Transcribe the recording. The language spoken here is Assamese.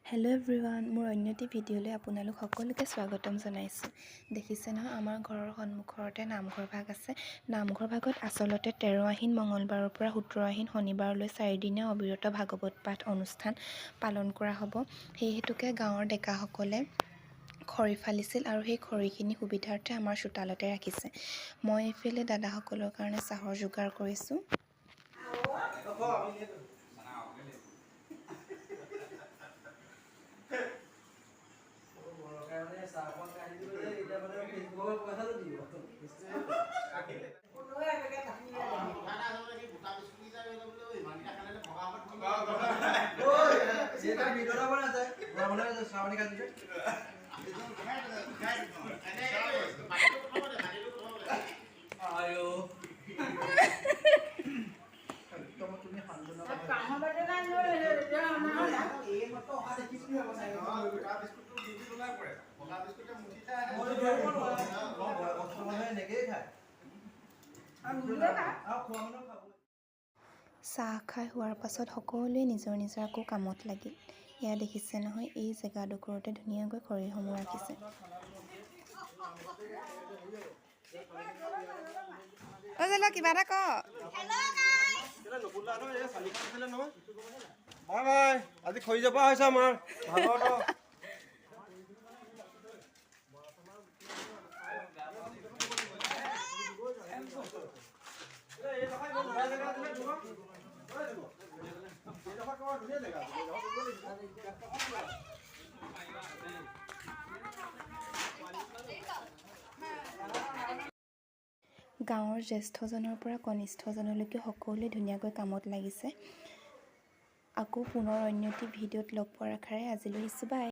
হেল্ল' এভৰিৱান, মোৰ অন্য এটি ভিডিঅ'লৈ আপোনালোক সকলোকে স্বাগতম জনাইছোঁ। দেখিছে নহয়, আমাৰ ঘৰৰ সন্মুখতে নামঘৰ ভাগ আছে। নামঘৰ ভাগত আচলতে 13 আহিন মঙলবাৰৰ পৰা 17 আহিন শনিবাৰলৈ চাৰিদিনীয়া অবিৰত ভাগৱত পাঠ অনুষ্ঠান পালন কৰা হ'ব। সেই হেতুকে গাঁৱৰ ডেকাসকলে খৰি ফালিছিল আৰু সেই খৰিখিনি সুবিধাৰ্থে আমাৰ চোতালতে ৰাখিছে। মই এইফালে দাদাসকলৰ কাৰণে চাহৰ যোগাৰ কৰিছোঁ। চাহ খাই হোৱাৰ পাছত সকলোৱে নিজৰ নিজৰ আকৌ কামত লাগিল। এয়া দেখিছে নহয়, এই জেগাডোখৰতে ধুনীয়াকৈ খৰিসমূহ ৰাখিছে। কিবা এটা ক। বাই বাই, আজি খৰি জপা হৈছে আমাৰ ভাগৱত। গাঁৱৰ জ্যেষ্ঠজনৰ পৰা কনিষ্ঠজনলৈকে সকলোৱে ধুনীয়াকৈ কামত লাগিছে। আকৌ পুনৰ অন্য এটি ভিডিঅ'ত লগ পোৱাৰ আশাৰে আজিলৈ আহিছোঁ। বাই।